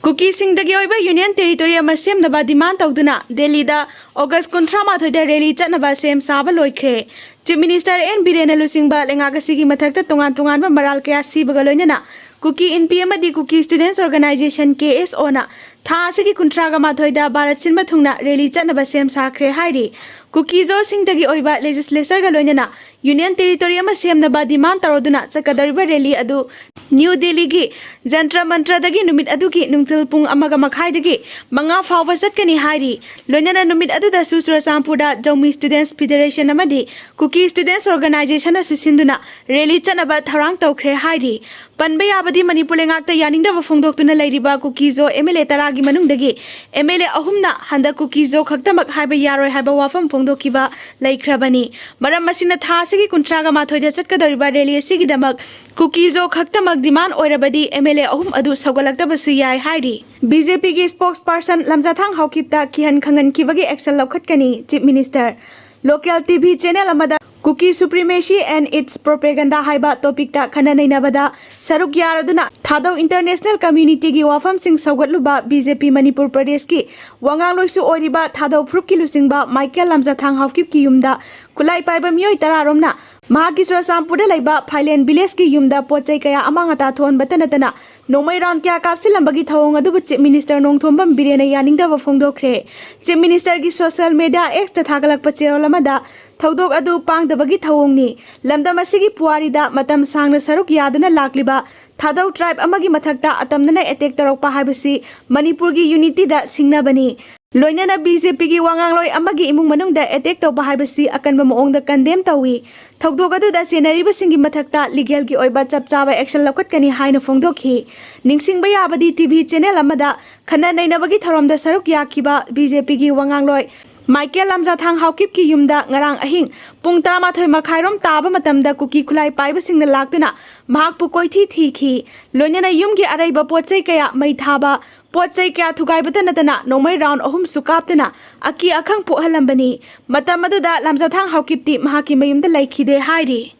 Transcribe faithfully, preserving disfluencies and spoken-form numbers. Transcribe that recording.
ꯀꯨꯀꯤꯁꯤꯡꯗꯒꯤ ꯑꯣꯏꯕ union territory ꯑꯃ ꯁꯦꯝꯅꯕ ꯗꯤꯃꯥꯟ ꯇꯧꯗꯨꯅ ꯗꯦꯜꯂꯤꯗ ꯑꯣꯒꯁ ꯀꯨꯟꯊ꯭ꯔꯥ ꯃꯥꯊꯣꯏꯗ ꯔꯦꯂꯤ ꯆꯠꯅꯕ ꯁꯦꯝ ꯁꯥꯕ ꯂꯣꯏꯈ꯭ꯔꯦ꯫ ꯆꯤꯐ ꯃꯤꯅꯤꯁꯇꯔ ꯑꯦꯟ ꯕꯤꯔꯦꯟꯅ ꯂꯨꯆꯤꯡꯕ ꯂꯩꯉꯥꯛ ꯑꯁꯤꯒꯤ ꯃꯊꯛꯇ ꯇꯣꯉꯥꯟ ꯇꯣꯉꯥꯟꯕ ꯃꯔꯥꯜ ꯀꯌꯥ ꯁꯤꯕꯒ ꯂꯣꯏꯅꯅ ꯀꯨꯀꯤ ꯏꯟꯄꯤ ꯑꯃꯗꯤ ꯀꯨꯀꯤ ꯁ꯭ꯇꯨꯗꯦꯟꯠꯁ ꯑꯣꯔꯒꯅꯥꯏꯖꯦꯁꯟ, ꯀꯦ ꯑꯦꯁ ꯑꯣꯅ ꯊꯥ ꯑꯁꯤꯒꯤ ꯀꯨꯟꯊ꯭ꯔꯥꯒ ꯃꯥꯊꯣꯏꯗ ꯚꯥꯔꯠ ꯁꯤꯟꯕ ꯊꯨꯡꯅ ꯔꯦꯂꯤ ꯆꯠꯅꯕ ꯁꯦꯝ ꯁꯥꯈ꯭ꯔꯦ ꯍꯥꯏꯔꯤ꯫ ꯀꯨꯀꯤꯖꯣꯁꯤꯡꯗꯒꯤ ꯑꯣꯏꯕ ꯂꯦꯖꯤꯁꯂꯦꯆꯔꯒ ꯂꯣꯏꯅꯅ ꯌꯨꯅꯤꯌꯟ ꯇꯦꯔꯤꯇꯣꯔꯤ ꯑꯃ ꯁꯦꯝꯅꯕ ꯗꯤꯃꯥꯟ ꯇꯧꯔꯗꯨꯅ ꯆꯠꯀꯗꯧꯔꯤꯕ ꯔꯦꯂꯤ ꯑꯗꯨ ꯅ꯭ꯌꯨ ꯗꯦꯜꯂꯤꯒꯤ ꯖꯟꯇ꯭ꯔ ꯃꯟꯇ꯭ꯔꯗꯒꯤ ꯅꯨꯃꯤꯠ ꯑꯗꯨꯒꯤ ꯅꯨꯡꯊꯤꯜ ꯄꯨꯡ ꯑꯃꯒ ꯃꯈꯥꯏꯗꯒꯤ ꯃꯉꯥ ꯐꯥꯎꯕ ꯆꯠꯀꯅꯤ ꯍꯥꯏꯔꯤ꯫ ꯂꯣꯏꯅꯅ ꯅꯨꯃꯤꯠ ꯑꯗꯨꯗꯁꯨ ꯆꯨꯔꯆꯥꯟꯄꯨꯔꯗ ꯖꯧꯃꯤ ꯁ꯭ꯇꯨꯗꯦꯟꯠꯁ ꯐꯦꯗꯔꯦꯁꯟ ꯑꯃꯗꯤ ꯀꯨꯀꯤ ꯁ꯭ꯇꯨꯗꯦꯟꯠꯁ ꯑꯣꯔꯒꯅꯥꯏꯖꯦꯁꯟꯅꯁꯨ ꯁꯤꯟꯗꯨꯅ ꯔꯦꯂꯤ ꯆꯠꯅꯕ ꯊꯧꯔꯥꯡ ꯇꯧꯈ꯭ꯔꯦ ꯍꯥꯏꯔꯤ꯫ ꯄꯟꯕ ꯌꯥꯕꯗꯤ ꯃꯅꯤꯄꯨꯔ ꯂꯩꯉꯥꯛꯇ ꯌꯥꯅꯤꯡꯗꯕ ꯐꯣꯡꯗꯣꯛꯇꯨꯅ ꯂꯩꯔꯤꯕ ꯀꯨꯀꯤꯖꯣ ꯑꯦꯝ ꯑꯦꯜ ꯑꯦ ꯇꯔꯥꯒꯤ ꯃꯅꯨꯡꯗꯒꯤ ꯑꯦꯝ ꯑꯦꯜ ꯑꯦ ꯑꯍꯨꯝꯅ ꯍꯟꯗꯛ ꯀꯨꯀꯤꯖꯣ ꯈꯛꯇꯃꯛ ꯍꯥꯏꯕ ꯌꯥꯔꯣꯏ ꯍꯥꯏꯕ ꯋꯥꯐꯝ ꯐꯣꯡꯗꯣꯛꯈꯤꯕ ꯂꯩꯈ꯭ꯔꯕꯅꯤ꯫ ꯃꯔꯝ ꯑꯁꯤꯅ ꯊꯥ ꯑꯁꯤꯒꯤ ꯀꯨꯟꯊ꯭ꯔꯥꯒ ꯃꯥꯊꯣꯏꯗ ꯆꯠꯀꯗꯧꯔꯤꯕ ꯔꯦꯂꯤ ꯑꯁꯤꯒꯤꯗꯃꯛ ꯀꯨꯀꯤꯖꯣ ꯈꯛꯇꯃꯛ ꯗꯤꯃꯥꯟ ꯑꯣꯏꯔꯕꯗꯤ ꯑꯦꯝ ꯑꯦꯜ ꯑꯦ ꯑꯍꯨꯝ ꯑꯗꯨ ꯁꯧꯒꯠꯂꯛꯇꯕꯁꯨ ꯌꯥꯏ ꯍꯥꯏꯔꯤ꯫ ꯕꯤ ꯖꯦ ꯄꯤꯒꯤ ꯁ꯭ꯄꯣꯛꯁ ꯄꯥꯔꯁꯟ ꯂꯝꯖꯥꯊꯥꯡ ꯍꯥꯎꯀꯤꯞꯇ ꯀꯤꯍꯟ ꯈꯪꯍꯟꯈꯤꯕꯒꯤ ꯑꯦꯛꯁꯟ ꯂꯧꯈꯠꯀꯅꯤ, chief minister. Local T V channel ꯑꯃꯗ Kuki Supremacy and Its Propaganda ꯍꯥꯏꯕ ꯇꯣꯄꯤꯛꯇ ꯈꯟꯅ ꯅꯩꯅꯕꯗ ꯁꯔꯨꯛ ꯌꯥꯔꯗꯨꯅ ꯊꯥꯗꯧ ꯏꯟꯇꯔꯅꯦꯁꯅꯦꯜ ꯀꯝꯃ꯭ꯌꯨꯅꯤꯇꯤꯒꯤ ꯋꯥꯐꯝꯁꯤꯡ ꯁꯧꯒꯠꯂꯨꯕ ꯕꯤ ꯖꯦ ꯄꯤ ꯃꯅꯤꯄꯨꯔ ꯄ꯭ꯔꯗꯦꯁꯀꯤ ꯋꯥꯉꯥꯡꯂꯣꯏꯁꯨ ꯑꯣꯏꯔꯤꯕ ꯊꯥꯗꯧ ꯐꯨꯔꯨꯞꯀꯤ ꯂꯨꯆꯤꯡꯕ ꯃꯥꯏꯀꯦꯜ ꯂꯝꯖꯥꯊꯥꯡ ꯍꯥꯎꯀꯤꯞꯀꯤ ꯌꯨꯝꯗ ꯈꯨꯠꯂꯥꯏ ꯄꯥꯏꯕ ꯃꯤꯑꯣꯏ ꯇꯔꯥꯔꯣꯝꯅ ꯃꯍꯥꯛꯀꯤ ꯆꯨꯔꯆꯥꯟꯄꯨꯔꯗ ꯂꯩꯕ ꯐꯥꯏꯂꯦꯟ ꯚꯤꯂꯦꯖꯀꯤ ꯌꯨꯝꯗ ꯄꯣꯠ ꯆꯩ ꯀꯌꯥ ꯑꯃꯥꯡ ꯑꯇꯥ ꯊꯣꯛꯍꯟꯕꯇ ꯅꯠꯇꯅ ꯅꯣꯡꯃꯩ ꯔꯥꯎꯟ ꯀꯌꯥ ꯀꯥꯞꯁꯤꯜꯂꯝꯕꯒꯤ ꯊꯧꯑꯣꯡ ꯑꯗꯨꯕꯨ ꯆꯤꯐ ꯃꯤꯅꯤꯁꯇꯔ ꯅꯣꯡꯊꯣꯝꯕꯝ ꯕꯤꯔꯦꯟꯅ ꯌꯥꯅꯤꯡꯗꯕ ꯐꯣꯡꯗꯣꯛꯈ꯭ꯔꯦ꯫ ꯆꯤꯐ ꯃꯤꯅꯤꯁꯇꯔꯒꯤ ꯁꯣꯁꯤꯌꯦꯜ ꯃꯦꯗꯤꯌꯥ ꯑꯦꯛꯁꯇ ꯊꯥꯒꯠꯂꯛꯄ ꯆꯦꯔꯣꯜ ꯑꯃꯗ ꯊꯧꯗꯣꯛ ꯑꯗꯨ ꯄꯥꯡꯗꯕꯒꯤ ꯊꯧꯑꯣꯡꯅꯤ, ꯂꯝꯗꯝ ꯑꯁꯤꯒꯤ ꯄꯨꯋꯥꯔꯤꯗ ꯃꯇꯝ ꯁꯥꯡꯅ ꯁꯔꯨꯛ ꯌꯥꯗꯨꯅ ꯂꯥꯛꯂꯤꯕ ꯊꯥꯗꯧ ꯇ꯭ꯔꯥꯏꯕ ꯑꯃꯒꯤ ꯃꯊꯛꯇ ꯑꯇꯝꯅꯅ ꯑꯦꯇꯦꯛ ꯇꯧꯔꯛꯄ ꯍꯥꯏꯕꯁꯤ ꯃꯅꯤꯄꯨꯔꯒꯤ ꯌꯨꯅꯤꯇꯤꯗ ꯁꯤꯡꯅꯕꯅꯤ꯫ ꯂꯣꯏꯅꯅ ꯕꯤ ꯖꯦ ꯄꯤꯒꯤ ꯋꯥꯉꯥꯡꯂꯣꯏ ꯑꯃꯒꯤ ꯏꯃꯨꯡ ꯃꯅꯨꯡꯗ ꯑꯦꯇꯦꯛ ꯇꯧꯕ ꯍꯥꯏꯕꯁꯤ ꯑꯀꯟꯕ ꯃꯑꯣꯡꯗ ꯀꯟꯗꯦꯝ ꯇꯧꯏ꯫ ꯊꯧꯗꯣꯛ ꯑꯗꯨꯗ ꯆꯦꯟꯅꯔꯤꯕꯁꯤꯡꯒꯤ ꯃꯊꯛꯇ ꯂꯤꯒꯦꯜꯒꯤ ꯑꯣꯏꯕ ꯆꯞ ꯆꯥꯕ ꯑꯦꯛꯁꯟ ꯂꯧꯈꯠꯀꯅꯤ ꯍꯥꯏꯅ ꯐꯣꯡꯗꯣꯛꯈꯤ꯫ ꯅꯤꯡꯁꯤꯡꯕ ꯌꯥꯕꯗꯤ, ꯇꯤ ꯚꯤ ꯆꯦꯅꯦꯜ ꯑꯃꯗ ꯈꯟꯅ ꯅꯩꯅꯕꯒꯤ ꯊꯧꯔꯝꯗ ꯁꯔꯨꯛ ꯌꯥꯈꯤꯕ ꯕꯤ ꯖꯦ ꯄꯤꯒꯤ ꯋꯥꯉꯥꯡꯂꯣꯏ ꯃꯥꯏꯀꯦꯜ ꯂꯝꯖꯥꯊꯥꯡ ꯍꯥꯎꯀꯤꯞꯀꯤ ꯌꯨꯝꯗ ꯉꯔꯥꯡ ꯑꯍꯤꯡ ꯄꯨꯡ ꯇꯔꯥꯃꯥꯊꯣꯏ ꯃꯈꯥꯏꯔꯣꯝ ꯇꯥꯕ ꯃꯇꯝꯗ ꯀꯨꯀꯤ ꯈꯨꯠꯂꯥꯏ ꯄꯥꯏꯕꯁꯤꯡꯅ ꯂꯥꯛꯇꯨꯅ ꯃꯍꯥꯛꯄꯨ ꯀꯣꯏꯊꯤ ꯊꯤꯈꯤ꯫ ꯂꯣꯏꯅꯅ ꯌꯨꯝꯒꯤ ꯑꯔꯩꯕ ꯄꯣꯠ ꯆꯩ ꯀꯌꯥ ꯃꯩ ꯊꯥꯕ, ꯄꯣꯠ ꯆꯩ ꯀꯌꯥ ꯊꯨꯒꯥꯏꯕꯇ ꯅꯠꯇꯅ ꯅꯣꯡꯃꯩ ꯔꯥꯎꯟ ꯑꯍꯨꯝꯁꯨ ꯀꯥꯞꯇꯨꯅ ꯑꯀꯤ ꯑꯈꯪ ꯄꯣꯛꯍꯜꯂꯝꯕꯅꯤ꯫ ꯃꯇꯝ ꯑꯗꯨꯗ ꯂꯝꯖꯥꯊꯥꯡ ꯍꯥꯎꯀꯤꯞꯇꯤ ꯃꯍꯥꯛꯀꯤ ꯃꯌꯨꯝꯗ ꯂꯩꯈꯤꯗꯦ ꯍꯥꯏꯔꯤ꯫